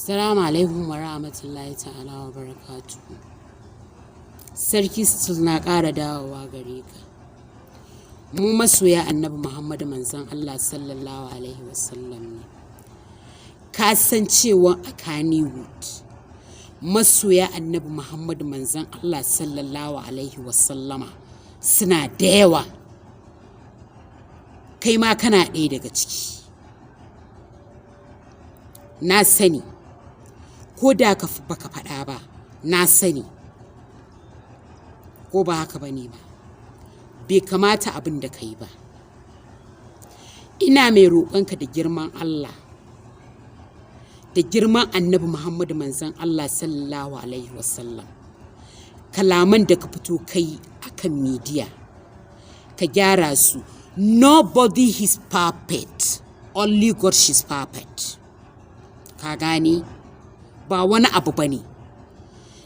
Assalamu alaikum wa rahmatullahi ta'ala wa barakatuhu. Sarki, still na ƙara dawowa gare ka. Mu masoya Annabi Muhammadu, manzon Allah, sallallahu alaihi wasallam ne. Ka san cewa a Kannywood masoya Annabi Muhammadu, manzon Allah, sallallahu alaihi wasallama suna da yawa. Kai ma kana ɗaya daga ciki. Na sani. Ko da ka baka faɗa ba, na sani. Ko ba haka ba ne ba? Bai kamata abin da ka yi ba. Ina mai roƙonka da girman Allah, da girman Annabi Muhammadu, manzon Allah, sallallahu alaihi wasallam. Kalaman da ka fito kai akan media, ka gyara su. Nobody is perfect, only God is perfect. Ka gane? Ba wani abu ba ne.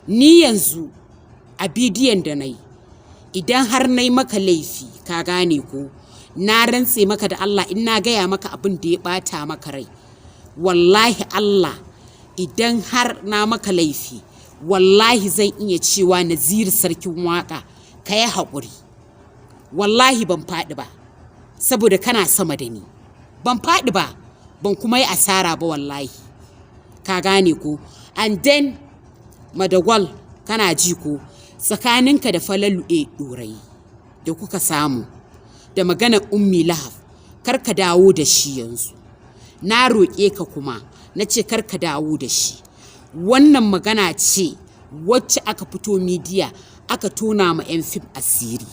Ni yanzu a bidiyon da na yi, idan har na yi maka laifi, ka gane ko, na rantse maka da Allah, in na gaya maka abin da ya ɓata maka rai, wallahi Allah, idan har na maka laifi, wallahi zan iya cewa, "Naziru Sarkin Waƙa, ka yi haƙuri." Wallahi ban faɗi ba, saboda kana sama da ni. Ban faɗi ba, ban kuma yi asara ba wallahi. Ka gane ko? And then, Madagwal, kana ji ko, tsakaninka da Falalu A Ɗorayi da kuka samu da maganar Ummi Lahab, kar ka dawo da shi yanzu. Na roƙe ka kuma na ce kar ka dawo da shi. Wannan magana ce wacce aka fito media aka tona ma 'yan fim asiri.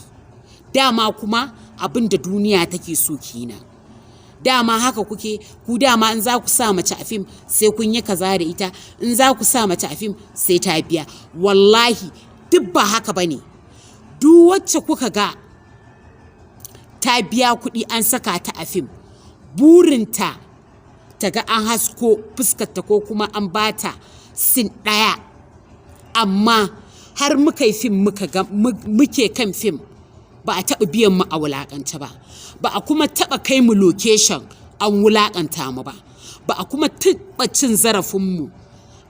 Dama kuma abin da duniya take so kenan. Dama haka kuke ku. Dama in za ku sa mace a fim, sai kun yi kaza da ita. In za ku sa mace a fim, sai ta biya. Wallahi duk ba haka bane. Duk wacce kuka ga ta biya kuɗi an saka ta a fim, burinta ta ga an hasko fuskarta ko kuma an bata scene ɗaya. Amma har muka yi fim, muka ga muke kan fim, ba a taɓa biyan mu a wulaƙance ba, ba a kuma taɓa kai mu location an wulaƙanta mu ba, ba a kuma taɓa cin zarafinmu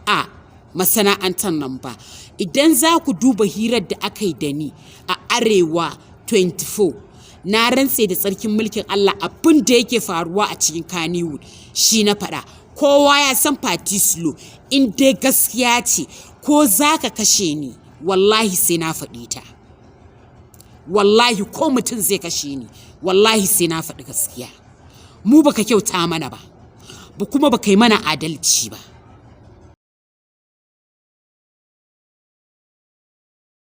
a masana'antar nan ba. Idan za ku duba hirar da aka yi da ni a Arewa 24, na rantse da tsarkin mulkin Allah, abin da yake faruwa a cikin Kannywood shi na faɗa. Kowa ya san Fati Slow. In dai gaskiya ce, ko za ka kashe ni, wallahi sai na faɗi ta. Wallahi ko mutum zai kashe ni, wallahi sai na faɗi gaskiya. Mu baka kyauta mana ba, ba kuma baka yi mana adalci ba.